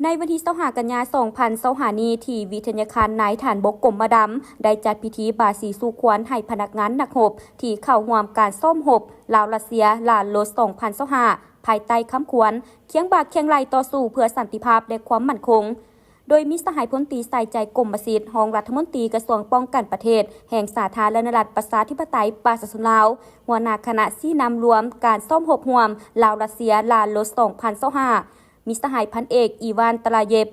ໃນວັນທີຊາວຫ້າ ກັນຍາ ສອງພັນຊາວຫ້ານີ້ ທີ່ວິທະຍາຄານນາຍທະຫານບົກກົມມະດຳ ໄດ້ຈັດພິທີບາສີສູ່ຂວັນໃຫ້ພະນັກງານນັກຮົບ ທີ່ເຂົ້າຮ່ວມການຊ້ອມຮົບລາວ-ຣັດເຊຍ ລາໂລສ ສອງພັນຊາວຫ້າ ພາຍໃຕ້ຄຳຂວັນ ຄຽງບ່າຄຽງໄຫຼ່ຕໍ່ສູ້ເພື່ອສັນຕິພາບ ແລະ ຄວາມໝັ້ນຄົງ. ໂດຍມີສະຫາຍພົນຕີ ສາຍໃຈ ກົມມະສິດ ຮອງລັດຖະມົນຕີກະຊວງປ້ອງກັນປະເທດ ແຫ່ງສາທາລະນະລັດ ປະຊາທິປະໄຕ ປະຊາຊົນລາວ, ຫົວໜ້າຄະນະຊີ້ນຳລວມການຊ້ອມຮົບຮ່ວມລາວ-ຣັດເຊຍ ລາໂລສ ສອງພັນຊາວຫ້າ, ມີສະຫາຍພັນເອກ ອີວານ ຕະລາເຢບ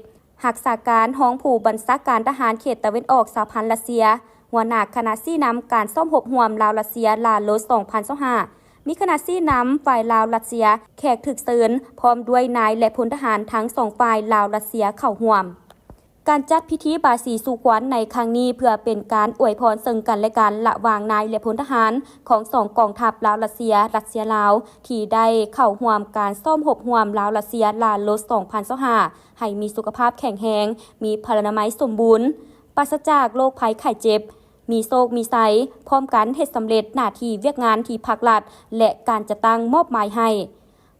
ຮັກສາການຮອງຜູ້ບັນຊາການທະຫານເຂດຕາເວັນອອກສະຫະພັນຣັດເຊຍ, ຫົວໜ້າຄະນະຊີ້ນຳການຊ້ອມຮົບຮ່ວມລາວ-ຣັດເຊຍ ລາໂລສ ສອງພັນຊາວຫ້າ, ມີຄະນະຊີ້ນຳຝ່າຍລາວ-ຣັດເຊຍ, ແຂກຖືກເຊີນ ພ້ອມດ້ວຍນາຍ ແລະ ພົນທະຫານທັງສອງຝ່າຍລາວ-ຣັດເຊຍເຂົ້າຮ່ວມ. ການຈັດພິທີບາສີສູ່ຂວັນໃນຄັ້ງນີ້ ເພື່ອເປັນການອວຍພອນເຊິ່ງກັນ ແລະ ກັນ ລະຫວ່າງນາຍ ແລະ ພົນທະຫານຂອງສອງກອງທັບລາວ-ຣັດເຊຍ, ຣັດເຊຍ-ລາວ ທີ່ໄດ້ເຂົ້າຮ່ວມການຊ້ອມຮົບຮ່ວມລາວ-ຣັດເຊຍ ລາໂລສ ສອງພັນຊາວຫ້າ ໃຫ້ມີສຸຂະພາບແຂງແຮງ, ມີພະລານາໄມສົມບູນ, ປາສະຈາກໂລກໄພໄຂ້ເຈັບ, ມີໂຊກມີໄຊ, ພ້ອມກັນເຮັດສຳເລັດໜ້າທີ່ວຽກງານທີ່ພັກລັດ ແລະ ການຈັດຕັ້ງມອບໝາຍໃຫ້.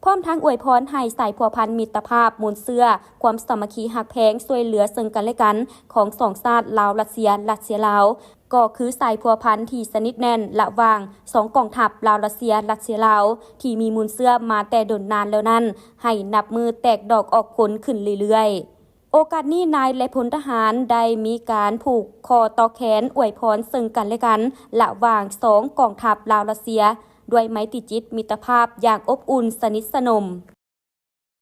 ພ້ອມທັງອວຍພອນໃຫ້ສາຍພົວພັນມິດຕະພາບ, ມູນເຊື້ອ, ຄວາມສາມັກຄີຮັກແພງ, ຊ່ວຍເຫຼືອເຊິ່ງກັນ ແລະ ກັນ ຂອງສອງຊາດລາວ-ຣັດເຊຍ, ຣັດເຊຍ-ລາວ ກໍຄືສາຍພົວພັນທີ່ສະໜິດແໜ້ນລະຫວ່າງສອງກອງທັບລາວ-ຣັດເຊຍ, ຣັດເຊຍ-ລາວ ທີ່ມີມູນເຊື້ອມາແຕ່ດົນນານແລ້ວນັ້ນ ໃຫ້ນັບມື້ແຕກດອກອອກຜົນຂຶ້ນເລື້ອຍໆ. ໂອກາດນີ້ ນາຍ ແລະ ພົນທະຫານໄດ້ມີການຜູກຂໍ້ຕໍ່ແຂນອວຍພອນເຊິ່ງກັນ ແລະ ກັນ ລະຫວ່າງສອງກອງທັບລາວ-ຣັດເຊຍ ດ້ວຍໄມຕີຈິດມິດຕະພາບຢ່າງອົບອຸ່ນສະໜິດສະໜົມ.